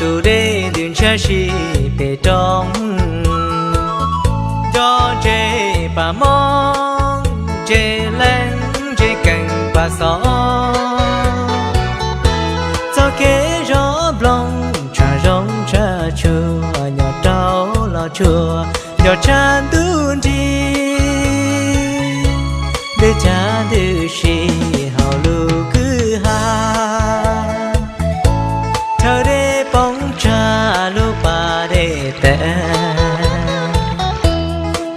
Tus dej ntws ntshiab si pem roob, nco ntses pas mob, ntses leeb ntses kees pas xov. Txoj kev zov nplooj tshaj zoo tshaj tshua, nyob rau los tsuag nco tshaj ntuj nrig. Dej cag ntws si hauv lub kwj ha, rhawv dej poob tsag lub pas dej tes.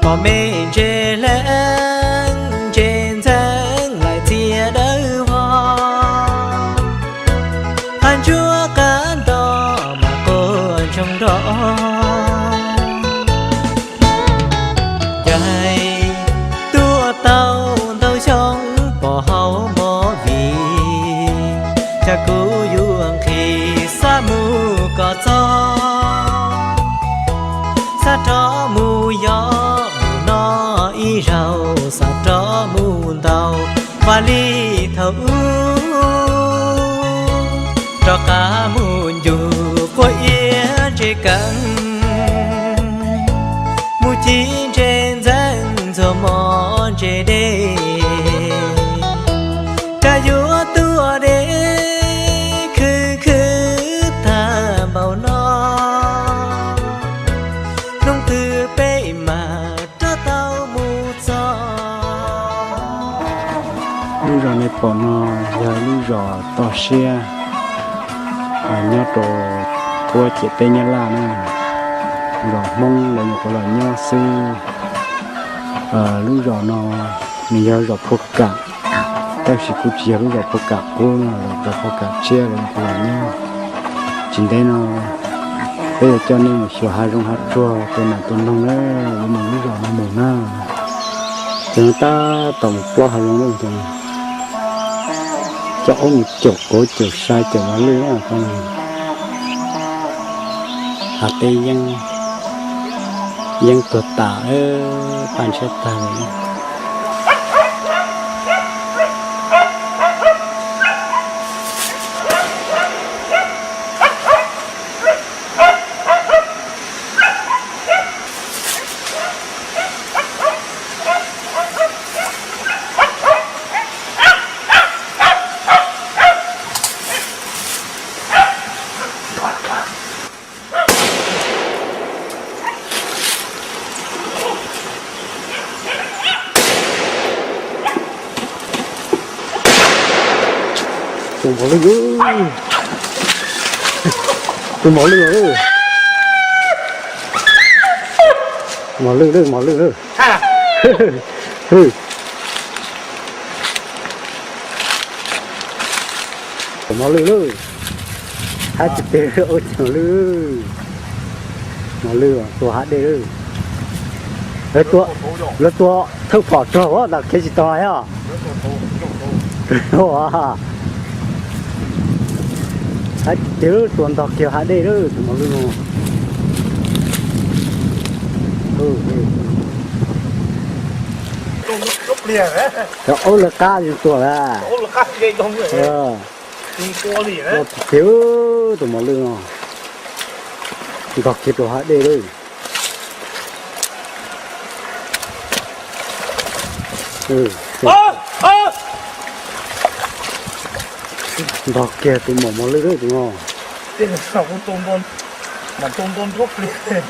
Pom me ntses leeb ntses ntxeev laim txias dawb vog, qab ntsuab qab nto mas quaj ntsoog nrov. Caij tuaj tau ntau xyoo pom hauv movie, cas kuv yuav nqhis xav mus kom txog, xav rov mus yos mus noj ib zaug, xav rov mus ntaus vaj li thaum ub, rov qab mus ncug quav iab ntses kees, mus ci ntses ntxeev ntxuag mov ntses dej, rov yuav tuaj deb khwv khwv tag npaum no, hnub twg peb mam rov tau mus txog. Lub zos nej pom no yog lub zos toj siab nyob rau puab ciam teb Nyab Laj na, zos Hmoob lawv nyuam qhuav los nyob xwb. Lub zos no nws yog zos Phua Kam, tab sis kuj tsis yog lub zos Phua Kam qub no, zos Phua Kam tshiab lawv nyuam qhuav los nyob. Tsis ntev no peb yuav coj nej mus xyuas hav zoov hav tsuag tua nas tua noog na, yuav mus lub zos no mus na. Ces tab tom mus plob hav zoov lawm ces coj aub mus caum kauv caum sai caum mos lwj na. Hav teb yeeb tuag tas, paj ntshiab tag li. Tus mos lwj, tus mos lwj, mos lwj lawm, mos lwj lawm. Tus mos lwj lawm. Hab tiag tiag, tus mos lwj, mos lwj tua hav dej lawm. Lawv tua thawj phom rog ntawd khiav tsis tau os. Hab tiag, tua ntog kiag hav dej lawm tus mos lwj no. Cov aub lawv qab yeej tua lawm. Tiag tiag, tus mos lwj no ntog kiag rau hav dej lawm. Ntog kiag tus mos mos lwj lawm tus no.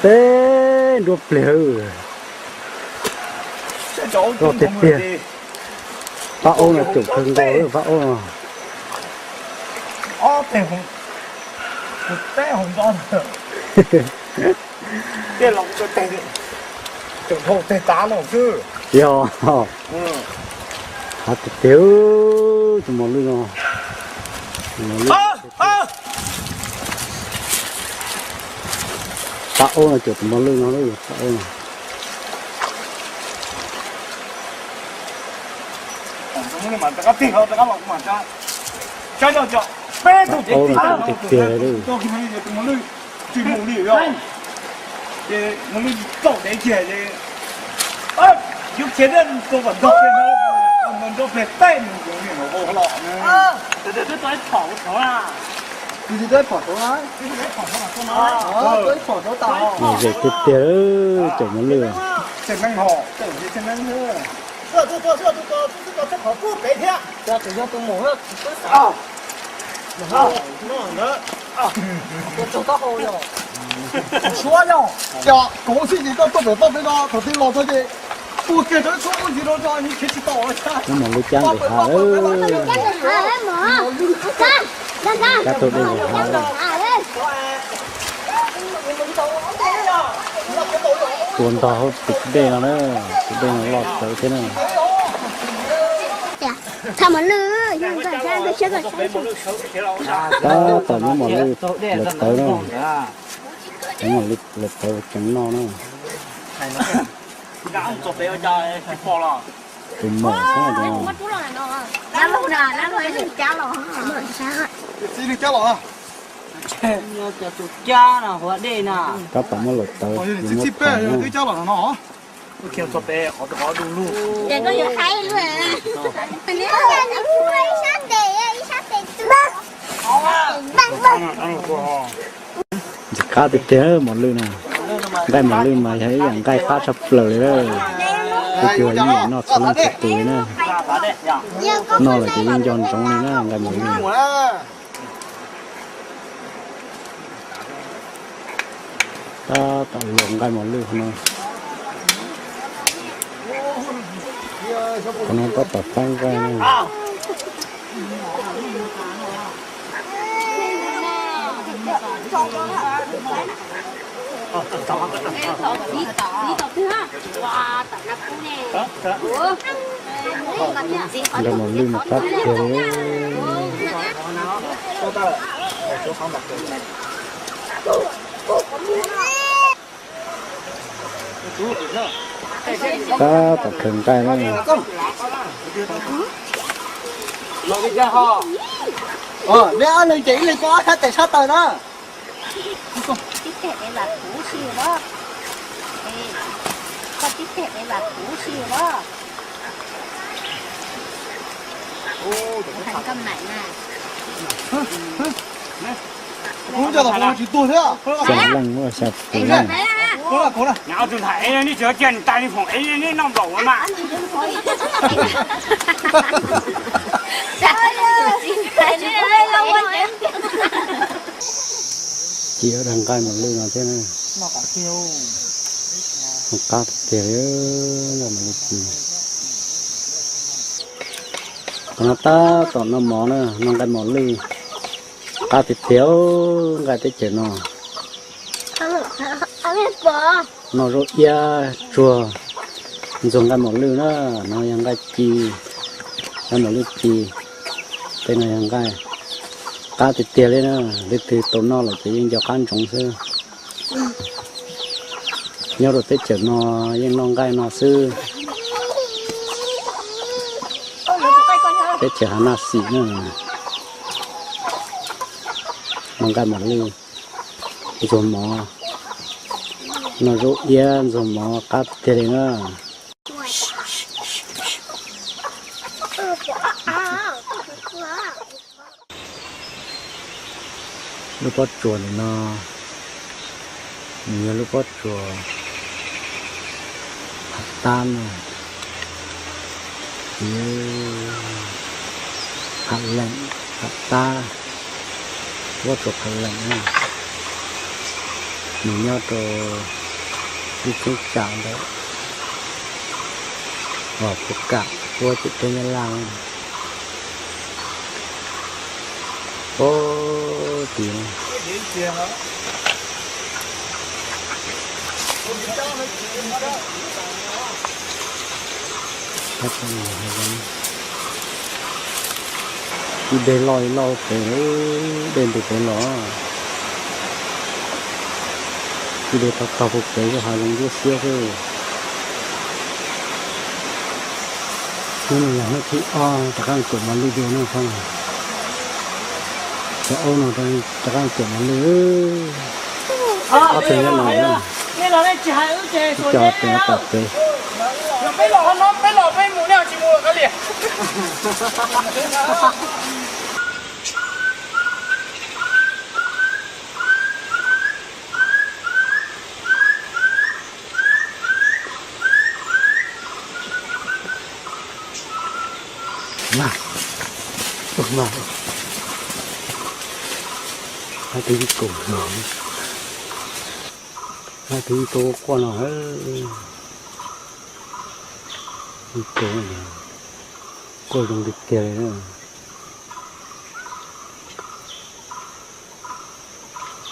Teb nruab pliag. Loj tiag tiag. Pab aub no caum kawg nkaus lawm pab aub no. Yog, hav tiag tiag, tus mos lwj no. Pab aub no caum tus mos lwj no, pab aub no. Pab aub no caum tiag tiag li. Tus twb pom tau, tus twb pom tau tas. Mas zem tiag tiag, caum mos lwj. Suav yog, yog, kuv xij ces koj tuaj pem toj peb no, thaum twg los txog ces ua kiag rau ib khub ntxiv rau tso, nws khiav tsis tau. Muab mos lwj cab nqis hav lawm. Cab tuaj dej nqis hav lawm. Tua ntog hauv tus dej no na, tus dej no loj txawv thiab na. Tab tom muab mos lwj lawv tawv na, muab mos lwj lawv tawv ceev noj na. Tus maum xwb no. Tab tom muab lawv tawv, muab tawv na. Ntxim qab tiag tiag mos lwj na. Nqaij mos lwj mas yog ib yam nqaij qab tshaj plaws li lawm. Kuv cua ib yam noj txhua leej txhua tus li na. Noj los ces yeej nco ntsoov li na nqaij mos lwj. Tab tom luam nqaij mos lwj qhov no. Qhov no tab tom faib nqaij na. Nqaij mos lwj mas qab tiag li. Tab tom khaws nqaij na. Neb ob leeg ces ib leeg koj ob sab tes sab taw na. Xya leej muaj xya tus na. Neb tsis cia nws tais li foom ev neb noj nplaum mas. Ci dag nqaij mos lwj no thiab na. Qab tiag li, nqaij mos lwj ci. Qhov no tab tom noj mov na, noj nqaij mos lwj. Qab tiag tiag, nqaij teb chaws no. Noj zaub iab tsuag ntxuag nqaij mos lwj na, no yog nqaij ci, nqaij mos lwj ci. Tej no yog nqaij qab tiag tiag li na, leej twg tau noj lawm ces yeej nco qab ntsoov xwb. Nyob rau teb chaws no yeej noj nqaij no xwb. Teb chaws hav naj xim na, noj nqaij mos lwj, ntxuag mov, noj zaub iab ntxuag mov qab tiag li na. Lub pob tsuas ntawm no, nws yog lub pob tsuas Phav Tab no, ces Phav Leem, Phav Tab, pob tsuas Phav Leem na, nws nyob rau lub cheeb tsam ntawm Vaj Phuv Kam, puab ciam teb Nyab Laj. Pab tim ib deg loj ib loj pem, dej ntws pem los, ib deg tog tog puag pem, hav zoov ntsuab xiab xwb. Hnub no yog hnub thib ob rov qab cuam mos lwj dua na. Cov aub no rov qab cuam mos lwj, ob tug nyob no na. Ib co pem tom pem. Mas, mas, hais tus ib kaus no, hais tus ib kaus quaj no, ib kaus quaj zoo tiag tiag li.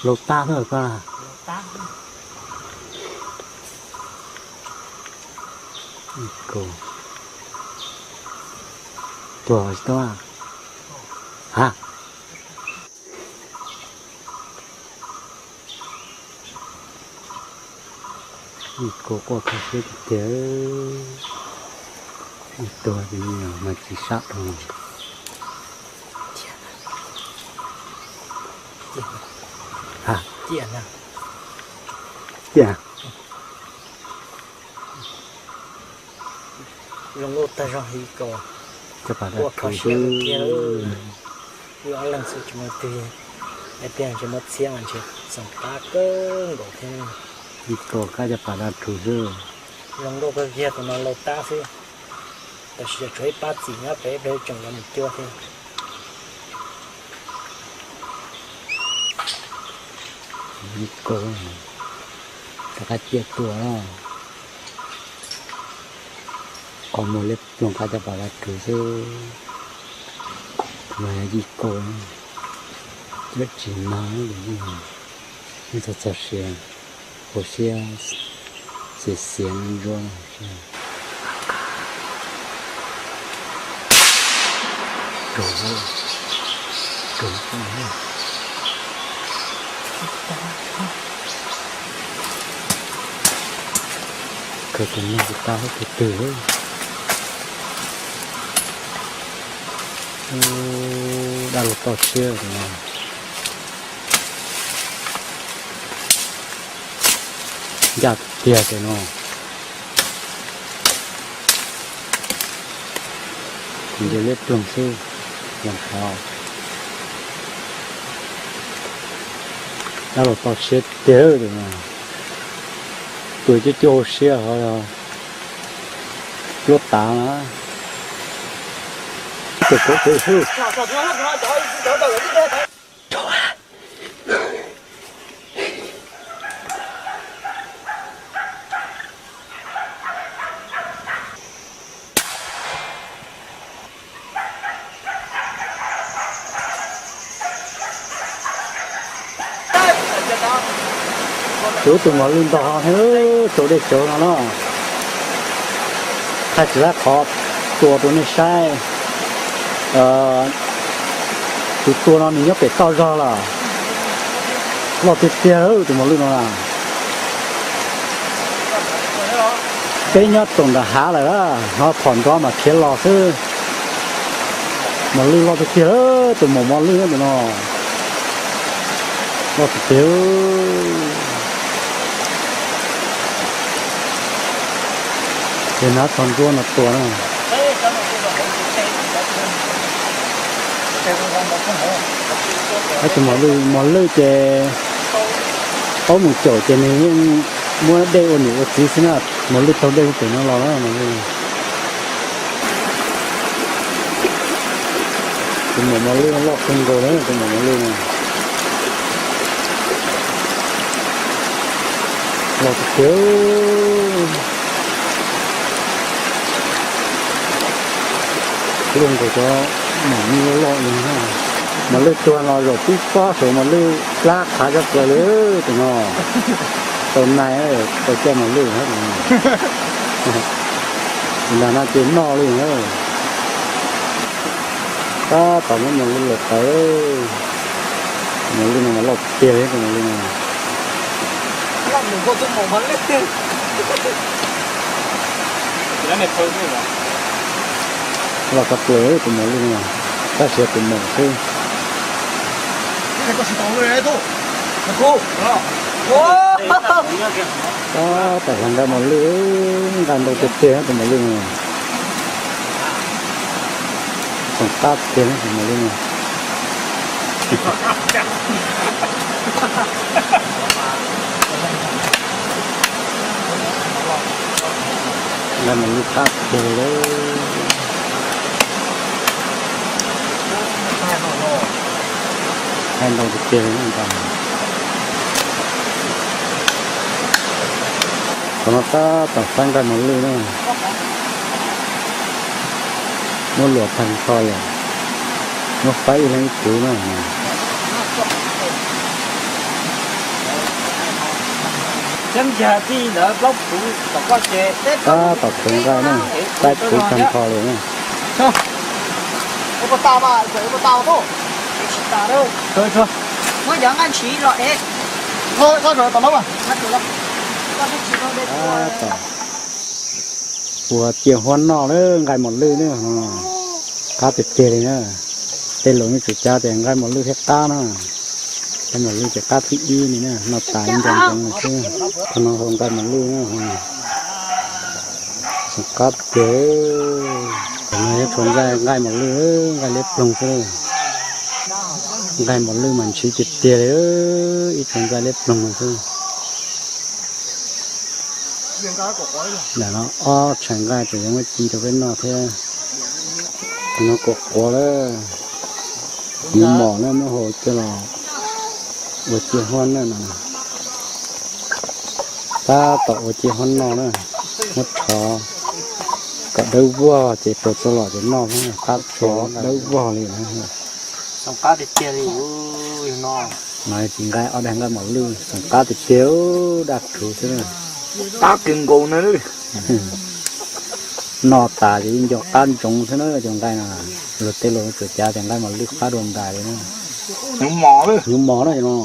Laus tab xwb koj. Ib kaus tuag tsis tau a. Ha. Ib kaus quaj kho siab tiag tiag. Ib tuag mas tsis sab dhau. Ha. Ciaj. Zoo nkauj tag zog ib kaus. Quaj kho siab tiag. Wb ob leeg xwb tsis muaj twg, hais tias ntshe muab txhiab mas ntshe xeem qab kawg nkaus thiab. Ib kaus kab caj pas dab rhuv xwb. Zoo nkauj kawg kiag tus no laus tab xwb. Tam sis tshuav ib pab txim nyob pem peb tseem yuav mus cuab thiab. Ib kaus rov qab ciaj tuaj. Qhov muag liab ploog qab caj pas dab rhuv xwb. Mas yog ib kaus, yog tsis mag, yeej txog txog siav, hauv siab xiav xiav ntsuab. Kawg tus neeg tsis tau tus twg. Dab laug toj siab no. Ncaj tiag tiag no. Nce liab ploog xwb, los qhov dab laug toj siab tiag. Tus coj coj hauv siab ho yog pluab tav na. Tus kov kov xwb. Tshuav tus mos lwj ntog ho thiab, tsau dej tsawv no na. Thaij tsis tau qhov tua rau nej saib. Tus tua no nws nyob pem toj zog lawm. Loj tiag tiag tus mos lwj no na. Peb nyob txoom nram hav lawm, hnov phom nrov mas khiav los xwb. Mos lwj loj tiag tiag, tus maum mos lwj tus no. Loj tiag tiag. Ces hnav txog ntsuab no tua na. Tus mos lwj, mos lwj ces aub mus caum ces nws yeej muab dej ua niam ua txiv xwb na. Mos lwj taug dej pem no los na, mos lwj. Tus maum mos lwj loj kawg nkaus li, tus maum mos lwj no. Loj tiag tiag. Luaj nkaus cov maum lwj loj loj li na. Mos lwj tuag los zaum tib pob saum mos lwj plab qhav cov plaws li tus no. Tau nai, tau coj mos lwj na. Tus ntag no ces noj li na. Tab tom muab mos lwj los tawv. Mos lwj no mas loj tiag li tus mos lwj no. Loj qab plaws tus mos lwj no, tab sis tus maum xwb. Tab tom hla nqa mos lwj, nqa ntau tiag tiag tus mos lwj no. Txoom qab tiag tus mos lwj no. Nqa mos lwj qab tiag lawm. Ntau tiag tiag li na. Qhov no tab tom faib nqaij mos lwj na. Muab luam tag nrho lawm, muab faib ib leeg ib puv na. Tab tom khaws nqaij na, faib puv tag nrho lawm na. Ua ciaj huab noj lawm nqaij mos lwj na, qab tiag tiag li na. Tej laus yeej tsuas cav tias nqaij mos lwj thiaj qab na. Nqaij mos lwj ces qab thib ib li na, noj tas ib nco ntsoov xwb. Qhov no hauv nqaij mos lwj na, qab tiag. Qhov no yuav tshuav nqaij, nqaij mos lwj, nqaij liab ploog xwb. Nqaij mos lwj mas ntshiv tiag tiag li, ib tshuav nqaij liab ploog xwb. Ntawm no ob tshais nqaij tseem yuav muab ci rau peb noj thiab. Qhov no quav quav lawm, nyuv mos na, muab hau coj los ua ciaj huab na no. Tab tom ua ciaj huab noj na, muab rho kom dawb vog ces rau txuas lom ces noj, tab txuas dawb vog li na. Qab tiag tiag li no. Tsis nqaij, ob daig nqaij mos lwj, xoom qab tiag tiag, daj rhuv xwb na. Qab kawg nkaus na. Noj tas ces yeej nco qab ntsoov xwb na cov nqaij no. Luag tej laus tsuas cav tias nqaij mos lwj qab dua ntais li na. Nyuv mos na no.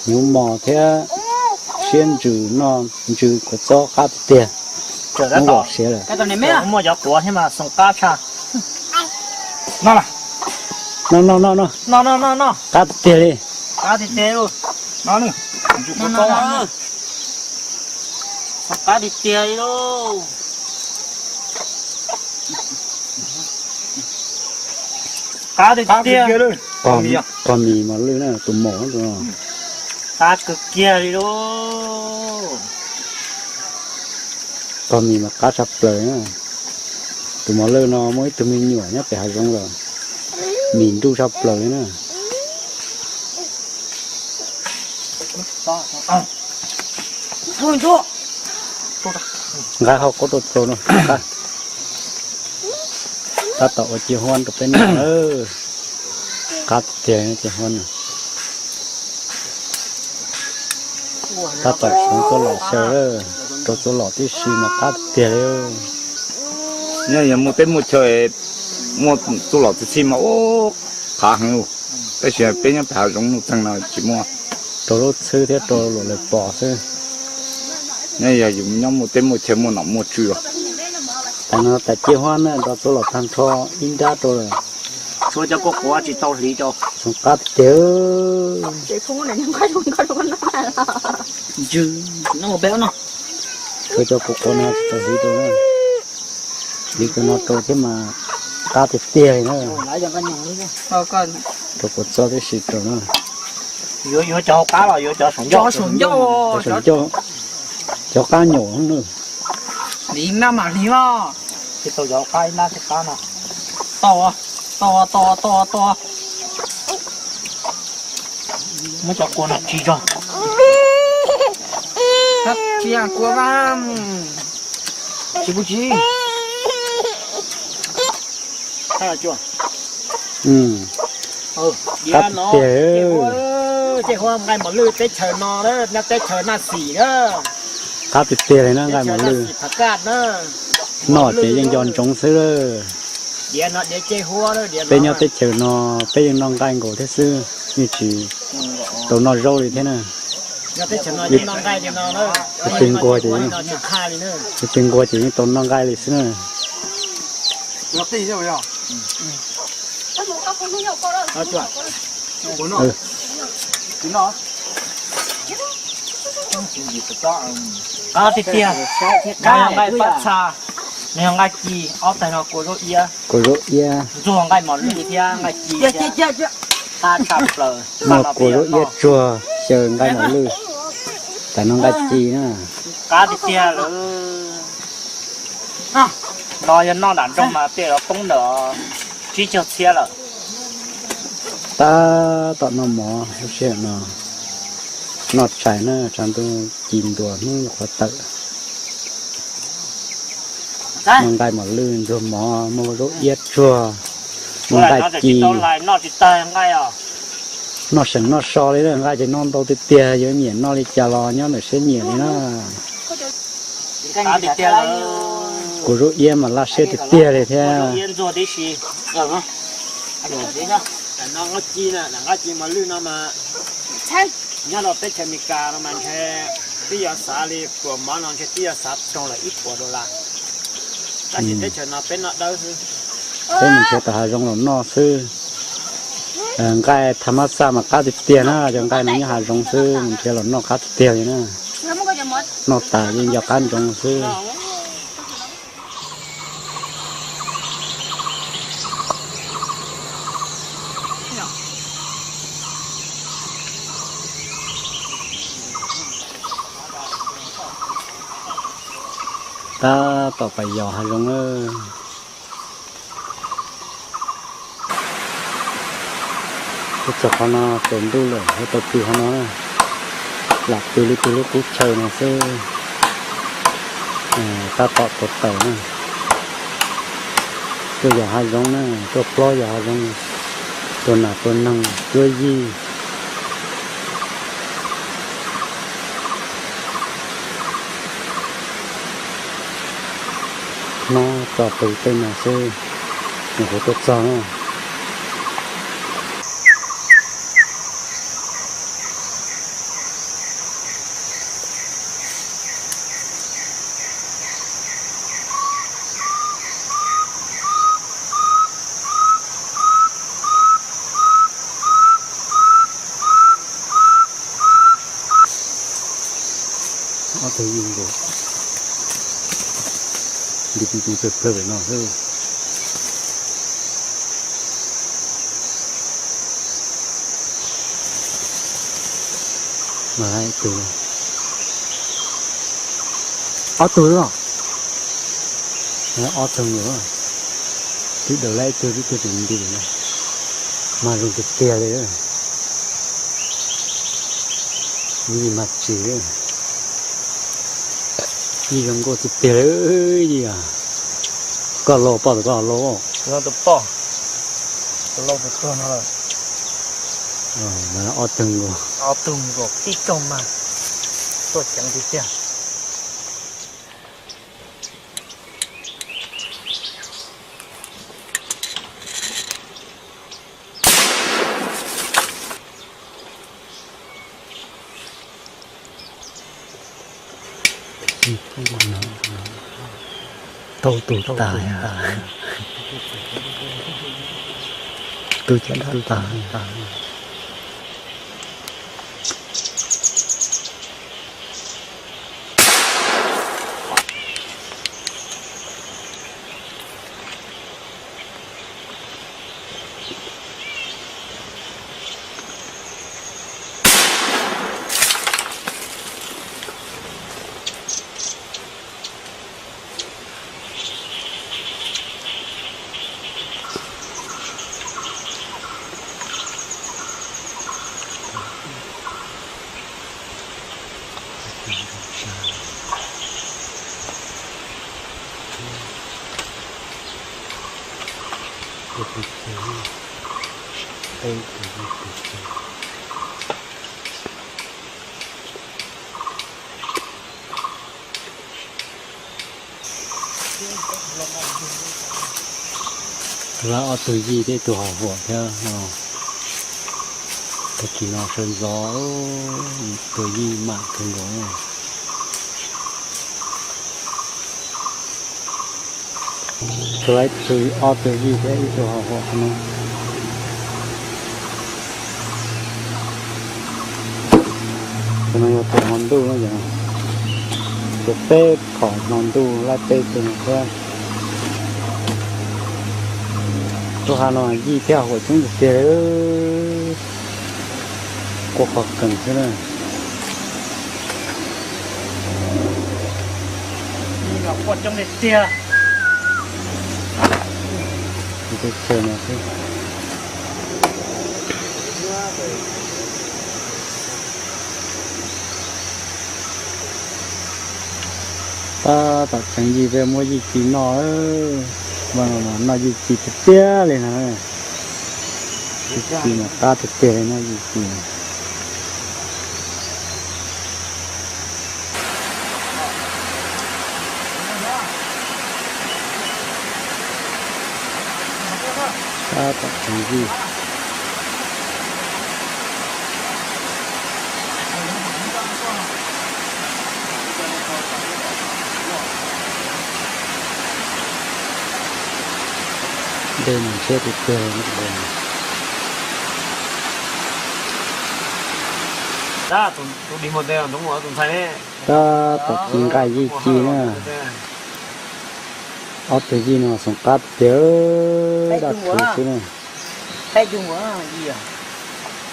Nyuv mos thiab siab ntsws, noj ntsws kua txob qab tiag tiag. Muab lom siav lawm. Muaj cov quav thiab mas xoom qab tshaj. Noj, noj, noj, noj. Qab tiag tiag li. Qab tiag tiag li. Xoom qab tiag tiag li lauj. Qab tiag tiag. Qos mis mos lwj na, tus mos. Qab kawg kiag li lauj. Qos mis mas qab tshaj plaws na. Tus mos lwj no muaj ib tug me nyuam nyob pem hav zoov lawm, mis nruj tshaj plaws li na. Nqa hauv qaub rau rau no. Tab tom ua ciaj huab rau peb noj. Qab tiag ciaj huab no. Tab tom xoov txuas lom xyaw, rau txuas lom tib si mas qab tiag li. Nyob yog muaj teb muaj chaw, muaj txuas lom txi txhij mas ub, qab heev. Tab sis peb nyob pem hav zoov nuj txeeg no tsis muaj. Rau lub txhwb thiab rau luam lawv pom xwb. Nyob yog yus nyob muaj teb muaj chaw muaj nom muaj tswv. Tam no tas ciaj huab na, rau txuas lom tag nrho ib nrab rau lawm. Tshuav cov kua quav tsis tau hliv rau. Xoov qab tiag tiag. Tshuav cov kua quav no tsis tau hliv rau na. Hliv cov no rau thiab mas qab tiag tiag li na. Rau kua txob tib si rau na. Yuav cov hauv qab los yuav cov saum ncauj? Cov qab nyuam na. Hliv na mam hliv os. Tsis tau cov hauv qab ib nrab thiab qab no. Tau, tau, tau, tau, tau. Muab cov kua no tsis tso. Tsis kua, tsis kua. Qab tiag tiag. Nqaij mos lwj teb chaws no, nyob teb chaws Naj Xim na. Qab tiag tiag li na nqaij mos lwj. Noj ces yeej nco ntsoov xwb. Peb nyob teb chaws no peb yeej noj nqaij nkaus thiab xwb, yeej tsis tau noj zaub li thiab na. Tus twg nquag ces, tus twg nquag ces yeej tau noj nqaij li xwb na. Qab tiag tiag. Nws yog nqaij paj txha, nws yog nqaij ci, ob tag no kua zaub iab. Kua zaub iab. Ntxuag nqaij mos lwj thiab nqaij ci thiab. Qab tshaj plaws. Muaj kua zaub iab tsuag xyaw nqaij mos lwj. Tam no nqaij ci na. Qab tiag tiag lawm. No yog noj nram nroog mas tej zaum poob ntawm tsib caug txhiab lawm. Tab tom noj mov lub sij hawm no, noj tshais na, tshav ntuj ci ntua hnub qhuav tawm. Muaj nqaij mos lwj ntxuag mov, muaj zaub iab tsuag, muaj nqaij ci. Noj seem noj so li, nqaij ces noj ntau tiag tiag, yuav nyiam noj li cas los nyob ntawm siab nyiam li na. Kuv zaub iab mas laj siab tiag tiag li thiab. Nyob rau teb chaws Amelikas no mas ntshe twb yuav xav li puas mov no ntshe twb yuav xav rau lawm ib puas dollar. Tab sis teb chaws no peb noj dawb xwb. Peb mus nrhiav tau hav zoov los noj xwb. Nqaij tha mab xaj mas qab tiag tiag na, cov nqaij no nyob hav zoov xwb, mus nrhiav los noj qab tiag tiag li na. Noj tas yeej nco qab ntsoov xwb. Tab tom pais yos hav zoov na. Tuaj txog qhov no tsaus ntuj lawm, yuav tau pw qhov no na. Lam pw li pw lub qub chaw no xwb. Tab tom tau taws na. Tuaj yos hav zoov na, tuaj plob yos hav zoov, tua nas tua noog cuab yij. Hmoob tso pw tej no xwb, nws kuv tuaj txog na. Ob tug yij nkaus, nti ti ti plawg plawg pem no xwb. Mas ib tug, ob tug los, ob tug nkaus, twb daws lawm ib tug, twb tug tseem nti na, mas zoo tiag tiag li. Yij mas tsis, yij zoo nkauj tiag tiag li. Yij, koj laus poj tus koj laus? Tus poj, tus laus tus tuag no lawm. Ob tug nkaus, ob tug nkaus tib kaug mas tuaj ceev tiag tiag. Tau tus tas, tus caj dab tas. Lawv ob tug yij thiab ib tug hom huam thiab no. Tag kis no sawv ntxov, tus yij mam kawg nkaus. Tus laib tus ob tug yij thiab ib tug hom huam no. Tus no yog tus hmo ntuj no yog, tus peb phom hmo ntuj laib peb tug no thiab. Lub hav no yij thiab hom huam coob tiag tiag li, quaj qhov kees xwb na. Quaj coob tiag tiag. Teb chaws no xwb. Tab tom tseev yij peb muab yij ci noj, noj yij ci tiag tiag li no. Yij ci mas qab tiag tiag li no yij ci. Tab tom tseev yij. Dej mas ntshiab tiag tiag li. Tab tom ci nqaij yij ci na. Ob tug yij no xoom qab tiag, daj rhuv xwb na.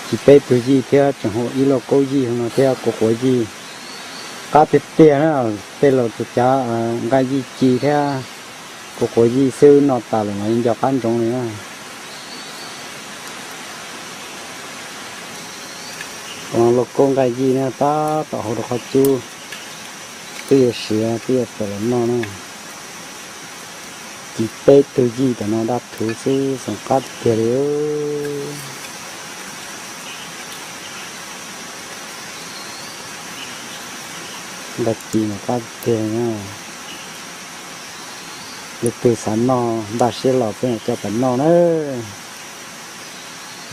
Ci peb tug yij thiab tseem hu ib lauj kaub yij no thiab kuv quav yij. Qab tiag tiag na, tej laus tus cav nqaij yij ci thiab kuv quav yij xwb noj tas lawm mas yeej nco qab ntsoov li na. Lauj kaub nqaij yij na tab tom hau rau qhov cub, twb yuav siav twb yuav tawm los noj na. Ci peb tug yij tam no daj rhuv xwb xoom qab tiag li. Nqaij ci mas qab tiag na. Leej twg xav noj npaj siab los peb mam coj pais noj na.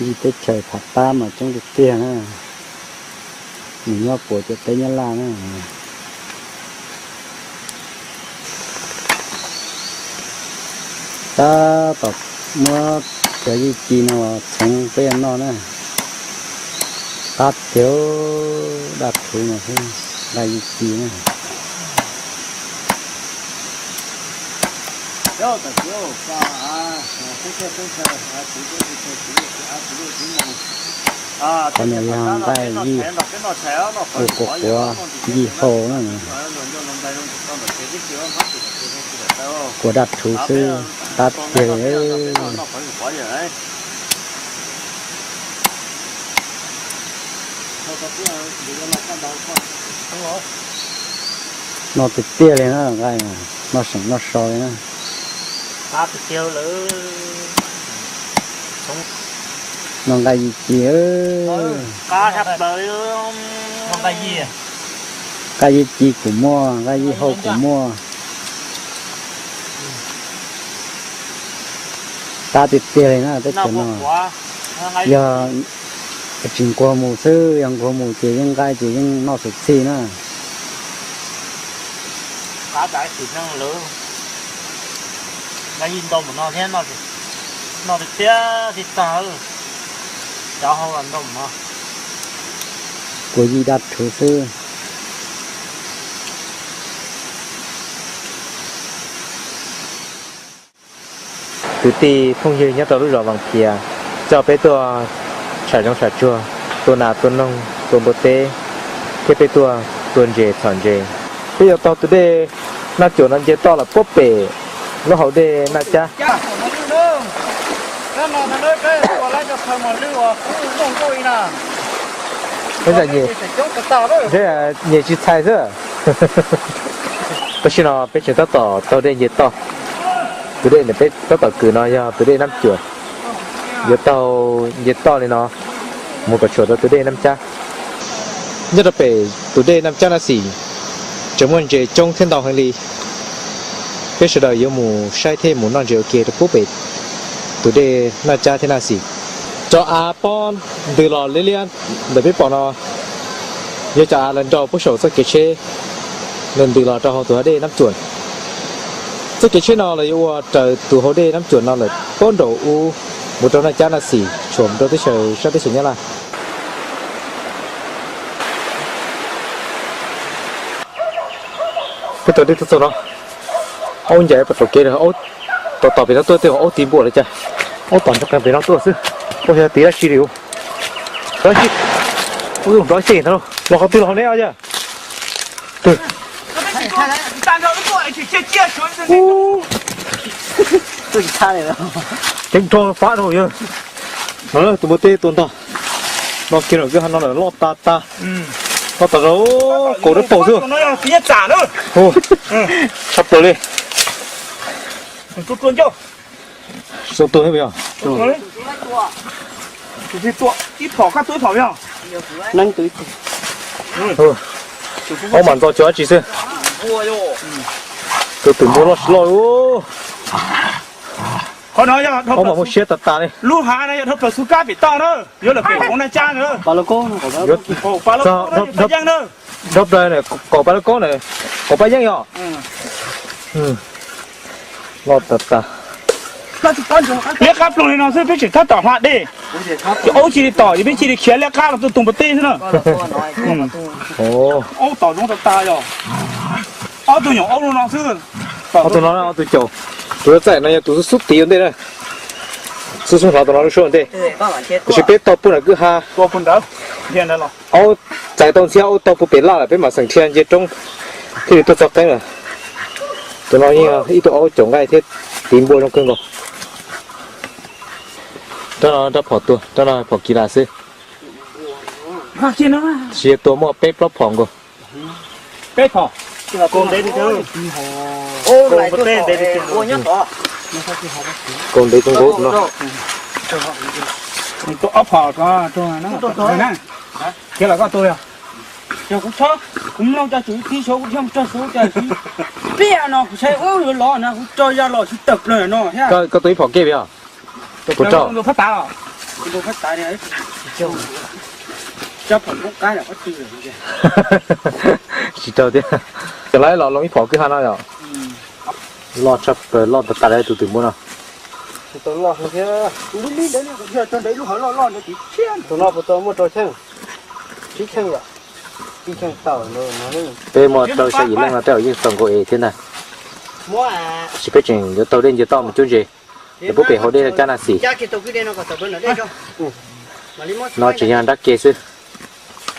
Yij teb chaws Pham Pab mas coob tiag tiag na. Nws nyob puas ciam teb Nyab Laj na. Tab tom muab cov yij ci no txhoov peb noj na. Qab tiag, daj rhuv no xwb, nqaij yij ci na. Qhov no yog nqaij yij, ua quav quav yij hau na. Quav daj rhuv xwb, qab tiag li. Noj tiag tiag li na, nqaij noj seem noj so li na. Noj nqaij yij ci. Nqaij yij ci kuj muaj, nqaij yij hau kuj muaj. Qab tiag tiag li na teb chaws no. Yog tsis nquag mus xwb, yog nquag mus ces yeej nqaij ces yeej noj xwm txhij na. Nqaij yij ntau mus no thiab, noj tiag tiag tib tag, cov hau los ntau mus no. Kuav yij daj rhuv xwb. Kwv tij phooj ywg nyob rau lub zos Vaj Phias coj peb tuaj tsham zoov tsham tsuag, tua nas tua noog tua npua teb, thiab peb tuaj tua ntses txhom ntses. Peb yuav taug tus dej Naj Cuam no nce toj los puag pem lub hauv dej Naj Cab. Nyias tsis txhais xwb. Tam sim no peb tseem tab tom taug dej nce toj. Tus dej ntawm peb tab tom kwm no yog tus dej Naj Cuam. Yuav taug nce toj li no mus kom txog rau tus dej Naj Cab. Nyob rau pem tus dej Naj Cab no xim tseem muaj ntses coob thiab ntau heev li. Peb sawv daws yuav mus saib thiab mus noj ntses ua ke rau puag pem tus dej Naj Cab thiab no xim. Cov av pob ntws los liab liab ntawm peb pom no yog cov av lawv nrau puag saum txoj kev tsheb, lawv ntws los rau hauv tus dej Naj Cuam. Txoj kev tsheb no los yuav ua raws tus hauv dej Naj Cuam no lawm puag nraum ub mus rau Naj Cab no xim tshuam rau teb chaws sab teb chaws Nyab Laj. Peb taug dej tuaj txog no, aub ncaim puag tom kev, aub tom tom pem no tuaj, tej aub tiv npua li cas, aub tom ntsog qees pem no tuaj xwb, ua yog tiv dab tsi li. Nrov xyem ntag, los qhov twg los hauv neb os yawg? Ceeb nrho fab dhau yawg. No tus npua teb tua ntog. No kiag lawm, kwj ha no lawm loj tas tas. Loj tas zog, kaus dawb paug xwb. Tshaj plaws li. Tsis tau tuag thiab puas yog? Ob mas ntxo cov dab tsi xwb. Tus twm npua loj tsis loj. Ob mas muaj siab tas tas li. Lub hav no yog dhau plaws xub kab pem toj na, yuav lawm pem hauv na cab na. Dhau plaws kaum pab yeej na. Kaum pab yeej yom. Loj tas tas. Liab qab ploog li no xwb peb tseem tab tom hla dej. Ces aub cia li tom ces peb cia li khiav liab qab los tuaj tus npua teb xwb na. Aub tom zoo tas tas yom. Ob tug nyuam aub no xwb. Ob tug no ob tug caum. Tus txaij no yog tus xub xub tid ua ntej na. Xub xub hlov tus no lub suab ua ntej. Tab sis peb taug puag nram kwj ha. Aub txais tau ntxhiab, aub taug puag pem laj lawm peb mam xeem dhia nce roob thiaj li tuaj txog qeeb lawm. Tus no yeej ib tug aub caum nqaij thiab tiv npua zoo kawg nkaus. Rab no rab phom tua, rab no phom kis las xwb. Tab sis tua muaj peb plaub phom nkaus. Kaus ntev kawg nkaus no. Khiav los koj tua yog. Yog kuv txhob, kuv mloog cov tswv txiv suav kuv thiaj mus tso suav cov txiv. Pliag no kuv saib ub yuav los no kuv tso ya los tsis tawm plaws no thiab. Koj tua ib phom kej yog? Puas raug? Phab tav os. Tsis raug thiab. Cov lawv los loo ib phom kwj ha no yom. Loj tshaj plaws, loj tas tas li tus twm npua no. Tus no puas tau muaj rau cheej? Tsib cheej yom. Peb muaj rau xya yim leej no tej zaum yeej txaus nkaus es thiab ntag. Tab sis peb tseem yuav taug dej nce toj mus cuab ntses, es pub pem hauv dej cab na xim. No tseem yog nrab ke xwb.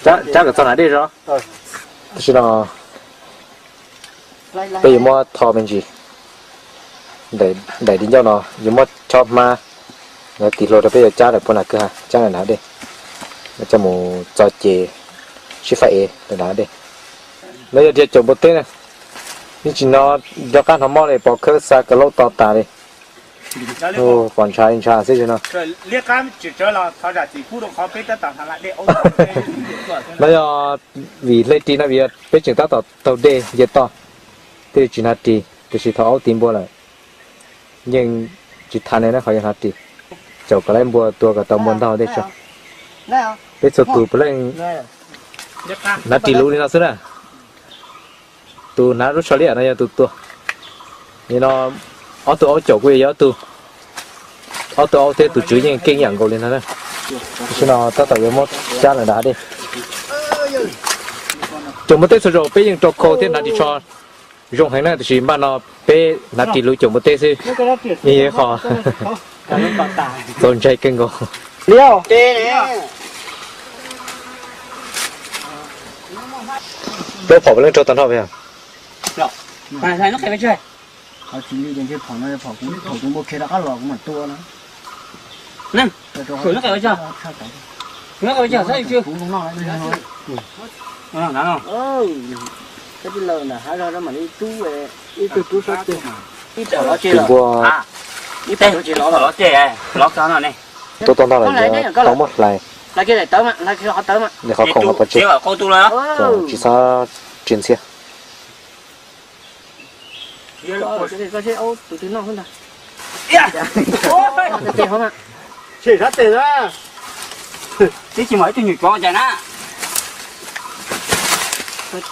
Cab kom txog nram dej zog. Tam sim no peb yuav muab tho me ntsis, daim di ncauj no yuav muab chob hmab, lawv tis hlua rau peb yuav cab lawm puag nram kwj ha, cab lawm nram dej, coj mus txo ces sib faib ev lawm nram dej. No yog dhia caum npua teb na, ib tsam no nco qab hnov mob li pov khawb xa kav laub to tas li. Pom ntshav li ntshav xwb no. No yog vim hle ris no vim peb tseem tab tom taug dej nce toj, thiaj li tsis hnav ris, tiam sis thaum aub tiv npua lawm yeej tsis tha ne na, qhov yeej hnav ris. Caum kom lawv npua tua kom tau npua ntog dej tso. Peb txhua tus puav leej hnav ris luv li no xwb na. Tus hnav lub tsho liab no yog tus tua. Nim no ob tug aub caum kuj yog ob tug, ob tug aub thiab tus tswv yeej keej ib yam nkaus li ntag na. Tam sim no tab tom yuav muab cab lawm nram hav dej. Caum npua teb txhua zaus peb yeej rau khau thiab hnav ris tsho zoo heev na, tiam sis npaj no peb hnav ris luv caum npua teb xwb, yeej yog qhov txaus ntshai kawg nkaus. Plaub phom puav leej raug tag nrho. Tus npua tuaj tau ntag lawm, tau muab hlais, nws qhov khoom los pov tseg, tsis txhob ris ntxhiab. Tsis muaj ib tug nyuam tsov cas na. Tsis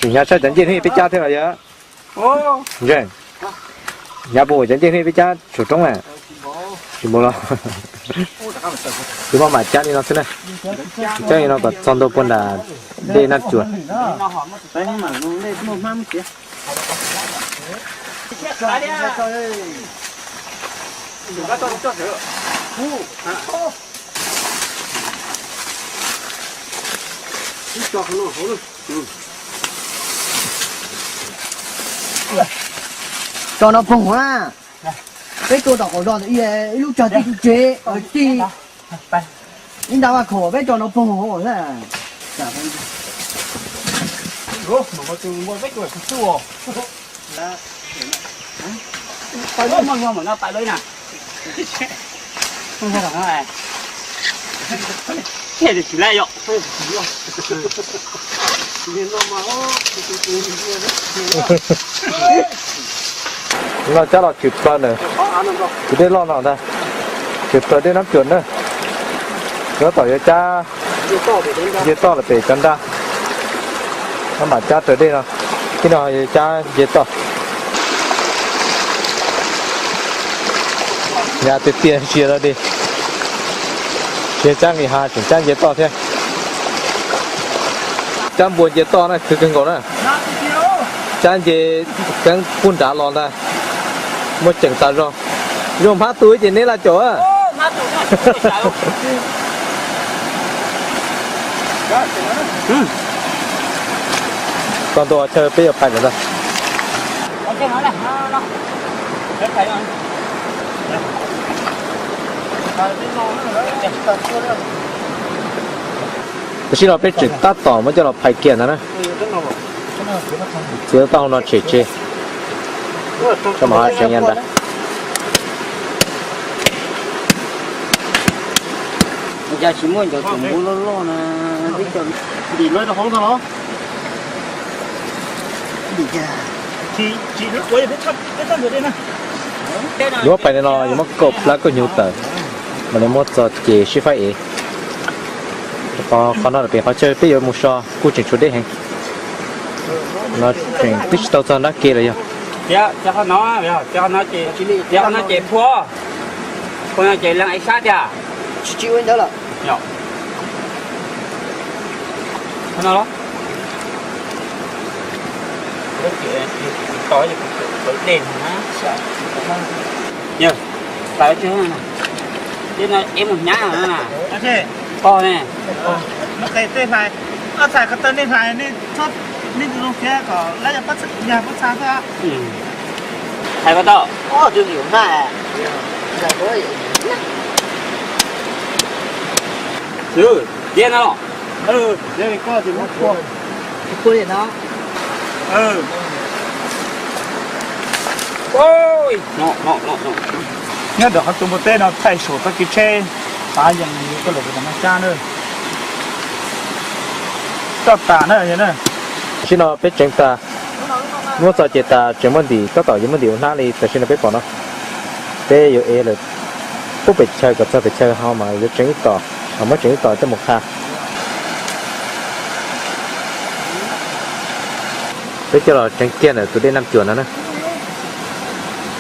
hnyav tshaj cov ncej hnub peb cab thiab los yog? Ntseeg, hnyav puas npaum cov ncej hnub peb cab saum roob na? Tsis npaum los. Twb maj mam cab li no xwb na. Cab li no kom txog ntua puag nram dej Naj Cuam. Tso no poog na. Peb tua tom qaum zos ntawd ib lub tsag tij tsev tij ib nta vaj khaum peb tso no pog hauv xwb. Loj cab los tshwm plaws na, tus dej loj no ntag, tshwm plaws dej Nab Cuam na. Tab tom yuav cab nce toj los pem cov nraj, maj mam cab raws dej no, thiab no yuav cab nce toj. Nyaj tiag tiag ntsia rau dig, tsis yog cab nqis hav, tseem cab nce toj thiab. Cab npua nce toj na khwv kawg nkaus na. Cab nce keeb pub nrad los ntag, muaj ceem tas zog. Zoo hmab tu ces neb laj caum. Txog ntua chaw peb yuav phais lawm ntag. Tam sim no peb tseem tab tom muab coj los phais kiag ntag na. Txiav taub hau no tshem tseg, tso mam ho seev nyob ntag. Cas tsis muaj cov tsoom npua loj loj na, twb cov ntim lawv rau hauv ntag los. Yuav pais li no yuav muab kaum plab kauj hnyuv tawm, mam li muab txog ces sib faib ev. Qhov no pem qhov chaw peb yuav mus so kuj tseem tshuav deb heev, no tseem twb tsis tau txog nrab ke los yog. Ces phua, phua no ces leej ev sab tiag. Tsis tsis ua ntawd lawm. Dej, pais tsis, dej no ev mus hnyav na. Pog ne, tej hlais, ob txhais ko taw nej hlais, nej tus zoo thiab kom lawv yog pob txha xwb. Hais ko tau. Tiab no. Nyob rau qhov tus npua teb no thaij saum txoj kev tsheb, tav yees koj lawm tus no cab na. Toj tas na. Tam sim no peb tseev tas, muab txog ces tas tseem muaj ntim, tab tom yuav muaj ntim ua hnab li tam sim no peb pom no. Peb yuav ev lawm pub pem chaw kom txog pem chaw ho mas yuav tseev ib tom, ho muab tseev ib tom coj mus qha. Peb coj los tseev kiag ntawm tus dej Naj Cuam no na.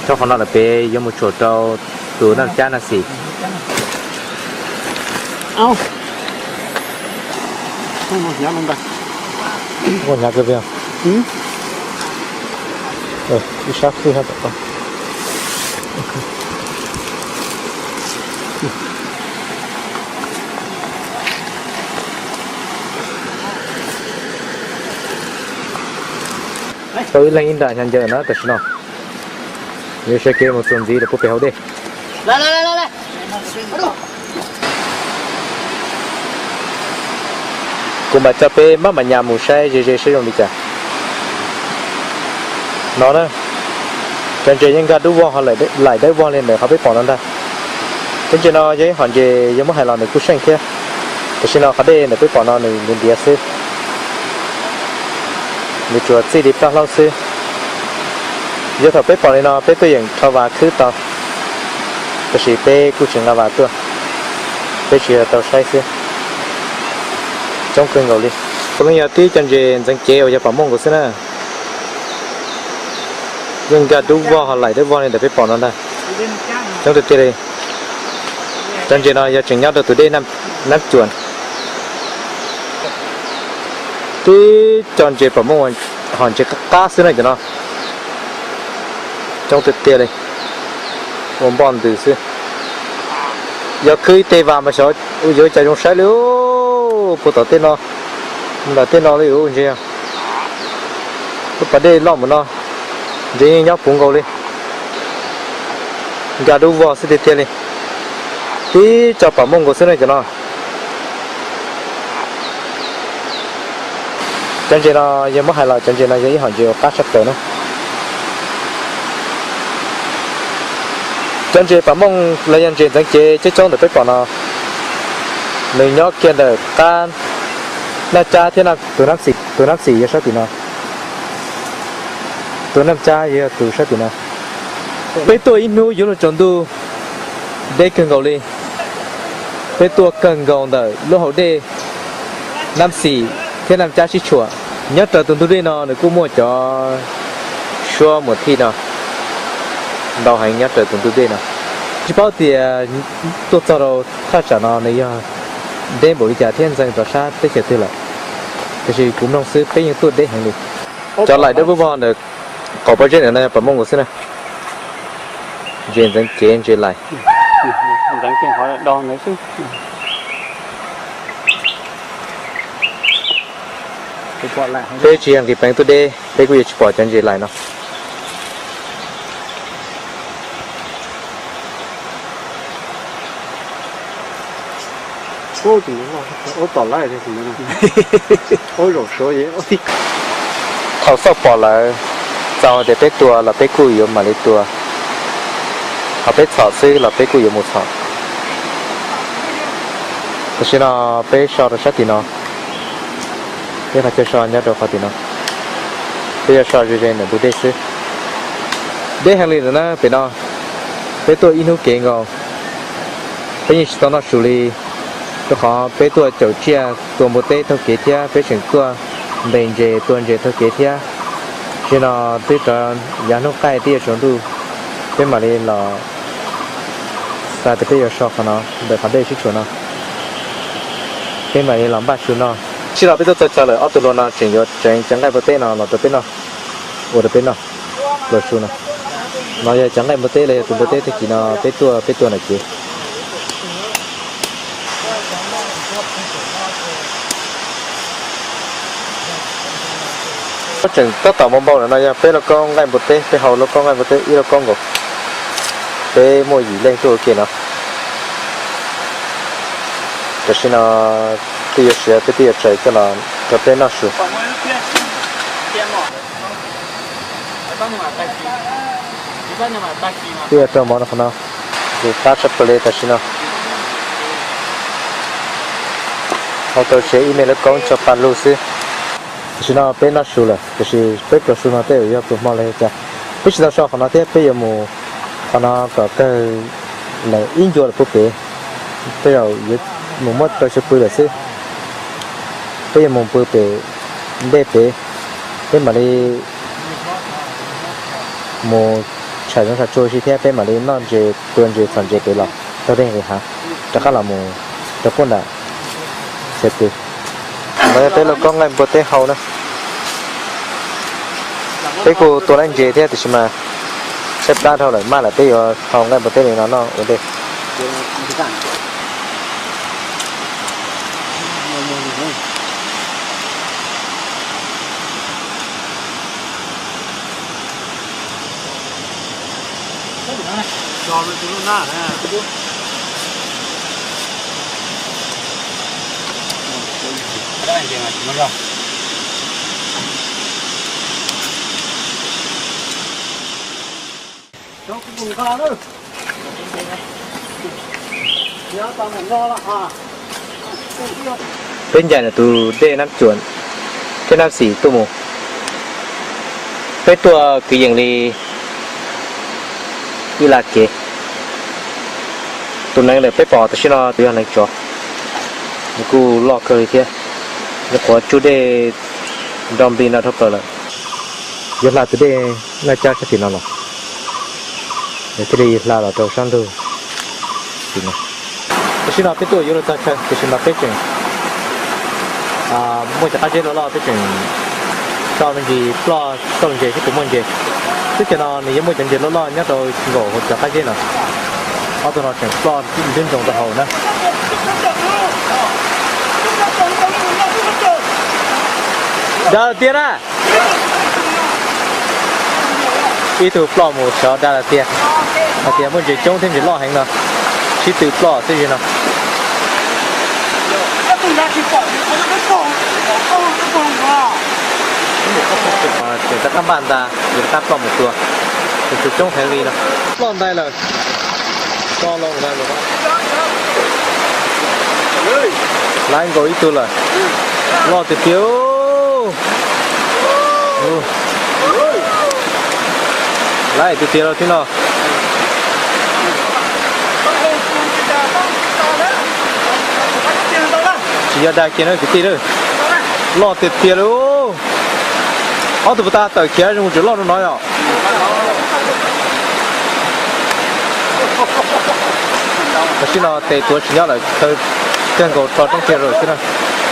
Txog qhov no lawm peb yuav mus tshuam rau tus Naj Cab no xim. Hnyav kawg, ib sab qwj hab tom. Tau ib leeg ib nra hnyav ncaws na tam sim no. Yuav sawv kev mus txuas ntxiv rau puag pem hauv dej. Kuv mam coj peb maj mam nyas mus saib ze ze saib zoo li cas. No na, cov ntses yeej nkag dub vog ho laim dawb vog li ntawm qhov peb pom no ntag. Cov ntses no yog ib hom ntses yog muab hais los nws kuj seej thiab. Tam sim no qhov dej ntawm peb pom no nws ntiav ntiav xwb, nws tsuas txij li plaj hlaub xwb. Yog thaum peb pom li no peb tuaj yeem rho vas khwb tau, tab sis peb kuj tsis nqa vas tuaj, peb tsuas yog tau saib xwb. Coob kawg nkaus li. Puav leej yog tib cov ntses ntxeev cev uas yog pom muaj nkaus xwb na. Yeej nkag dub vog ho laim dawb vog li ntawm peb pom no ntag. Coob tiag tiag li. Cov ntses no yog tseem nyob rau tus dej Nab Cuam. Tib co ntses pom muaj ho ntses qab qab xwb na cov no. Coob tiag tiag li, ua npoj ntws xwb. Yog khwb ib teg vas mas xyov yuav cas zoo saib li. Puag tom tej no, ntawm tej no li ntses, lub pas dej loj mus no, ntses yeej nyob puv nkaus li. Nkag dub vog xwb tiag tiag li. Tib co pam mooj nkaus xwb na cov no. Cov ntses no yog muab hais los cov ntses no yog ib hom ntses uas qab tshaj plaws na. Cov ntses pam mooj los yog ntses ntxeev cev coob coob ntawm peb pom no, nws nyob kiag ntawm qab Naj Cab thiab tus Nab Xim, tus Nab Xim yog sab tim no, tus Naj Cab yog tus sab tim no. Peb tuaj ib hnub yuav luag tsaus ntuj, deb kawg nkaus li. Peb tuaj kawg nkaus ntawm lub hauv dej Nab Xim thiab Naj Cab sib tshuam. Nyob raws tus ntug dej no nws kuj muaj cov suab muas thij no ntau heev nyob raws tus ntug dej no. Tsis paub tias tuaj txog rau thaj tsam no nws yog deb npaum li cas thiab ntxeev rov sab teb chaws twg lawm, tiam sis kuv mloog xwb peb yeej tuaj deb heev li. Cov laim dawb vog ntawm qaum pob zeb ntawm no yog pam mooj nkaus xwb na. Ntses ntxeev cev ntses laim. Peb tsis yog nqis peev tuaj deb peb kuj yuav tsis pom cov ntses laim no. Thaum xauj pom lawm, txawm hais tias peb tua los peb kuj yuav mam li tua, ho peb txhom xwb los peb kuj yuav mus txhom. Tam sim no peb so rau sab tim no, peb qhov chaw so nyob rau qhov tim no, peb yuav so ze ze ntawm ntug dej xwb. Deb heev li ntawm na pem no, peb tuaj ib hnub kev nkaus, peb yeej tsis tau noj su li, rau qhov peb tuaj caum tsiaj tua npua teb taug kev thiab peb tseem tuaj ntes ntses tua ntses taug kev thiab. Tam sim no twb rov yav hnub qaij twb yuav tsaus ntuj, peb mam li los xav tias peb yuav so qhov no ntawm qhov dej sib tshuam no, peb mam li los npaj su noj. Tam sim no peb tuaj txog chaw lawm, ob tug hluas no tseem yuav tseev cov nqaij npua teb no los rau peb noj, ua rau peb noj, pluas su no. No yog cov nqaij npua teb los yog tus npua teb tag kis no peb tuaj, peb tua ntawm kev. Tseem tab tom npau npau lawm no yog peb lauj kaub nqaij npua teb, peb hau lauj kaub nqaij npua teb ib lauj kaub nkaus, peb muaj yim leej tuaj ua ke no. Tam sim no twb yuav siav, peb twb yuav tsaws coj los rau peb noj su. Twb yuav raug mov no qhov no, kuv qab sab plaws li tam sim no. Hau tau tsev ib me lauj kaub tso pa lug xwb. Tam sim no peb noj su lawm, tiam sis peb pluas su no tej zaum yog pluas hmo los yog cas. Peb tsis tau so qhov no thiab, peb yuav mus qhov no kom kawg lawm ib ncua lawm puag pem, tej zaum yuav mus muab rau xyaw pw lawm xwb. Peb yuav mus pw pem ntej pem, peb mam li mus tsham zoov tsham tsuag si thiab peb mam li noj ntses tua ntses txhom ntses pem los taug dej nqis hav rov qab los mus rau puag nram xyaw pw. No yog peb lauj kaub nqaij npua teb hau na. Peb kuj tua laib ntses thiab tiam sis mas tshaib plab dhau lawm, maj lawm peb yuav hau nqaij npua teb li no noj ua ntej. Peb ncaim ntawm tus dej Nab Cuam thiab Nab Xim tuaj mus. Peb tuaj kwv yees li ib laj kev. Tus neev ntawm peb pom tam sim no tus yog neev tsov, nws kuj loj kawg li thiab. Nws qhuav tsuj dej nro nplig no dhau plaws lawm. Yuav hla tus dej Naj Cab sab tim no los, nws thiaj li hla los rau sab ntug tim no. Tam sim no peb tuaj yuav luag txog chaw, tam sim no peb tseem muaj cov qab zeb loj loj, peb tseem tso me ntsis ploj txoj ntses seb puas muaj ntses. Teb chaws no nws yeej muaj cov ntses loj loj nyob rau nkaum hauv cov qab zeb no. Ob tug no tseem ploj ntub ntsoos rau hauv na. Dag tiag na. Ib tug ploj mus xyov dag tiag. Hais tias muaj ntses coob thiab ntses loj heev no, sib tw ploj xwb no. Tseem rov qab npaj ntag, yuav rov qab ploj mus tua, tus coob heev li no. Ploj ntais lawm, to loo ntag. Laiv nkaus ib tug lawm, loj tiag tiag. Laiv tus tiag lawm thiab no. Tsis yog dag kiag na kwv tij na, loj tiag tiag li. Ob tug puas tau tawm khiav zoo tseem loj rau no yom. Tam sim no tes tuav tsis nyob lawm, kawg nkaus tso roob kiag rau xwb na.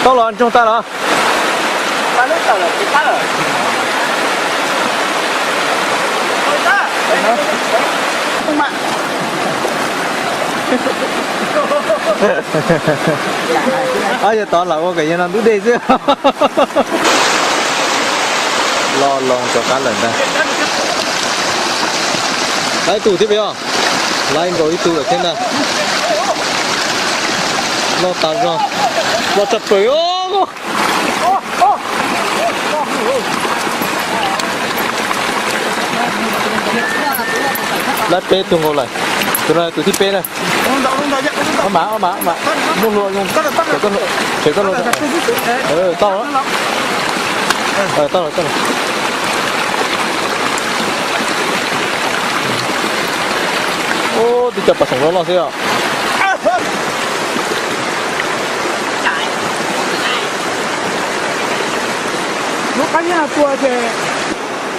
Tau los ntsoog tag los. Ob yog tod lawm ua kom yog no ntub dej xwb. Loj loo rov qab lawm ntag. Laiv ib tug thiab peb os. Laiv nkaus ib tug lawm thiab ntag. Loj tas zog, loj tshaj plaws os. Laiv peb tug nkaus lawm. Tus no tus thib peb na. Ob mam, ob mam, ob mam. Muab hlua, tshem koj hlua. Tau, tau, tau. Ub, twb cov pas xoom loj loj xwb os.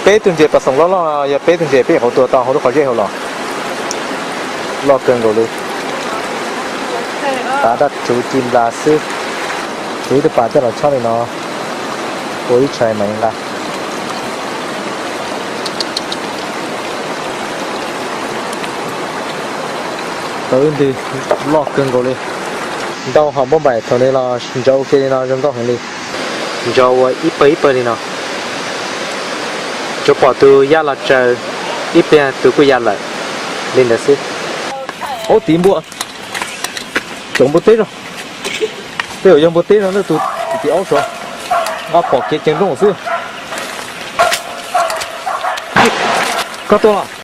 Peb tug ntses pas xoom loj loj no yog peb tug ntses peb nyuam qhuav tua tau hauv lub qhov zeb hauv los. Loj kawg nkaus li. Tav daj rhuv ci nplas xwb. Kuv ib tug pas coj los chob li no, ua ib tshais mam li nqa. Tau ib ntwg loj kawg nkaus li. Ntau hom npauj npaim thaum li los ntsauv ua ke li no zoo nkauj heev li. Ntsauv ua ib pawg ib pawg li no. Tsuas pom tus ya los tsaws, ib pliag tus kuj ya lawm. Li ntawd xwb. Aub tiv npua, cov npua teb zog. Tej zaum yog npua teb no, tus tim aub suav, nqa phom kev ceev nrooj xwb. Koj tua los?